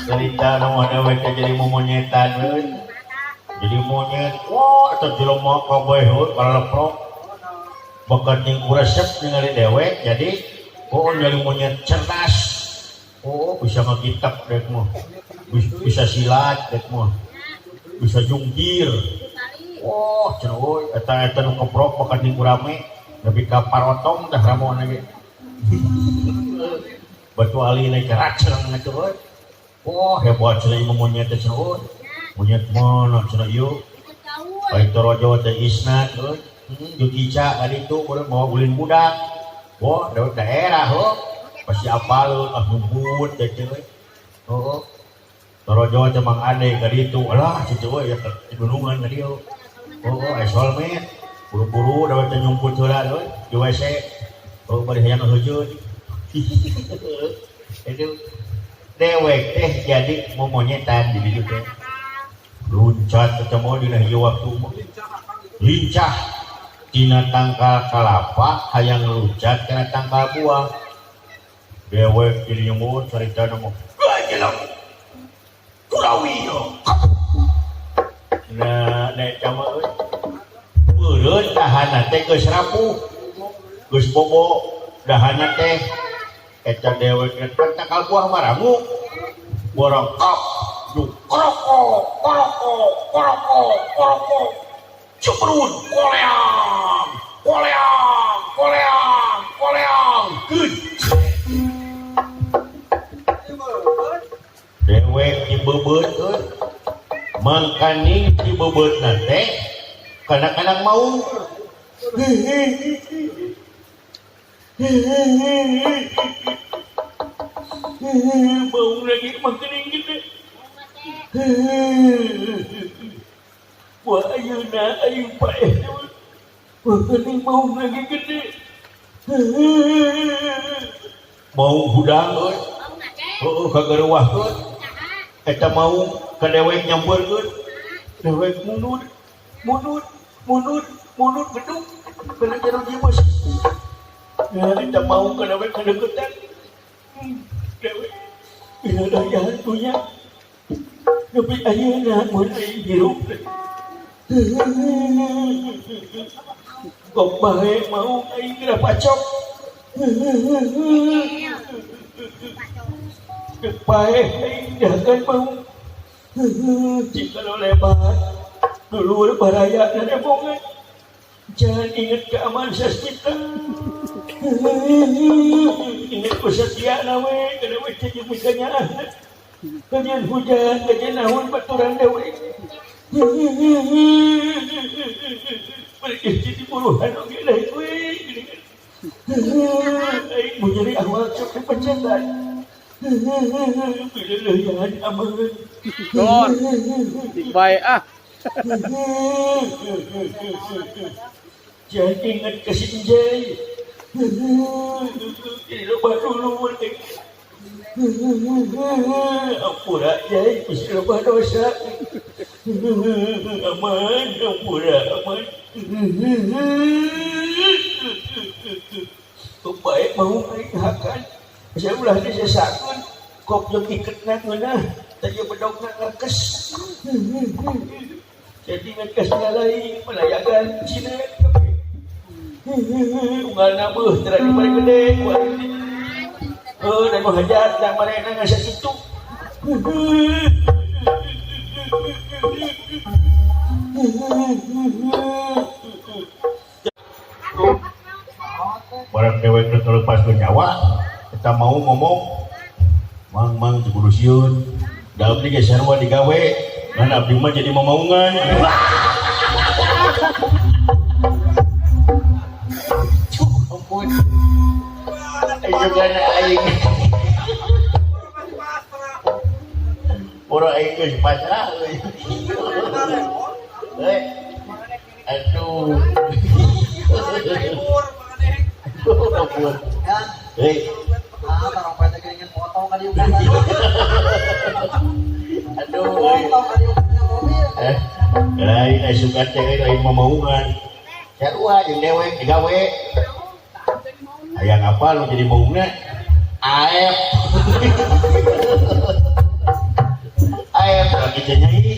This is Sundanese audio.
Cerita nu dewek teh jadi momonyetan euy. Jadi monyet, wah eta jelema kabeh heuh kaleprok. Bakat jeung kuresep ningali dewek jadi oh jadi monyet cerdas. Oh bisa ngagitap dek mah. Bisa silat dek mah. Bisa jungkir. Wah, cenah euy eta eta nu keprok bakat jeung rame nepi ka parotong tah ramona ge. Batu ali naik racereng atuh euy. Wah, hebat cenah ieu monyet teh cenah euy. Monyet mana cenah ieu? Ai torojo teh isnad euy. Jeung Ica ka ditu urang bawa ulin budak. Wah, daerah heuh. Pasti apal ah ngumpul teh euy. Heeh. Torojo teh Mang Ade ka ditu. Alah kitu euy ya gunungan ka dieu. Heeh, aya solmed. Buru-buru dewek teh nyumput heula euy di WC. Oh, bari hayang heujeun. Itu dewek teh jadi momonyetan di ditu teh. Luncat ketemu dina hiji waktu mah. Lincah tina tangkal kalapa hayang luncat kana tangkal buah. Dewek jadi nyebut carita mah. Gajeleng. Kurawi yo. Nah, nek cama euy. Meureun dahana teh geus rapuh. Geus bobo dahana teh eta dewek teh tangkal buah marangu. Borongkok koroko koroko koroko koroko cebrun koleang koleang koleang koleang geun dewek dibebeut euy mangkaning dibebeutna teh kadang-kadang mau bau lagi mangkaning gede. Wah ayeuna aing paeh mangkaning mau lagi gede. Mau hudang euy. Heueuh kagareuwahkeun. Eta mau ka dewek nyampeurkeun. Dewek mundur, mundur, mundur, mundur gedung kana jero jimus. Ya eta mau ka dewek kadeukeutan. Dewek ieu daya hantunya. Tapi ayeuna mun aing hirup teh. Kok bae mau aing geura pacok. Dek bae aing dahakan mau. Jika lo lebat dulur baraya dan ebongan. Jangan ingat ke aman sasmita. Ingat ku setia nawe kada we teh jeung mikanyaah. Kajian hujan, kajian naon baturan dewe. Beri jadi buruhan oge lain we. Aing mau nyari awal sok dipencetan. Bila leuyan aman. Don. Baik ah. Jangan ingat ke si Injay. Jadi loba dulu. Ampura jai, mesti loba dosa. Aman, ampura, aman. Baik mau aing hakan. Saya ulah disesakeun. Kop jeung iketna ngeunah, tadi bedogna ngerkes. Jadi ngerkes ngalai melayagan Cina. Unggalna beuh teu di bari gede. Heuh, dan nu hajat dan marena ngasa kitu. Barang dewek teu lepas ke nyawa, kita mau ngomong mang mang di kudu sieun. Da abdi ge sarua digawe, ngan abdi mah jadi mamaungan. Ampun. Aing juga aing. Urang aing geus pasrah euy. Heuh. Aduh. Ampun. Heuy. Aduh. Lain aya sugan teh lain mamaungan. Sarua jeung dewek digawe. Hayang apa lu jadi baungna? Aep. Aep lagi nyai.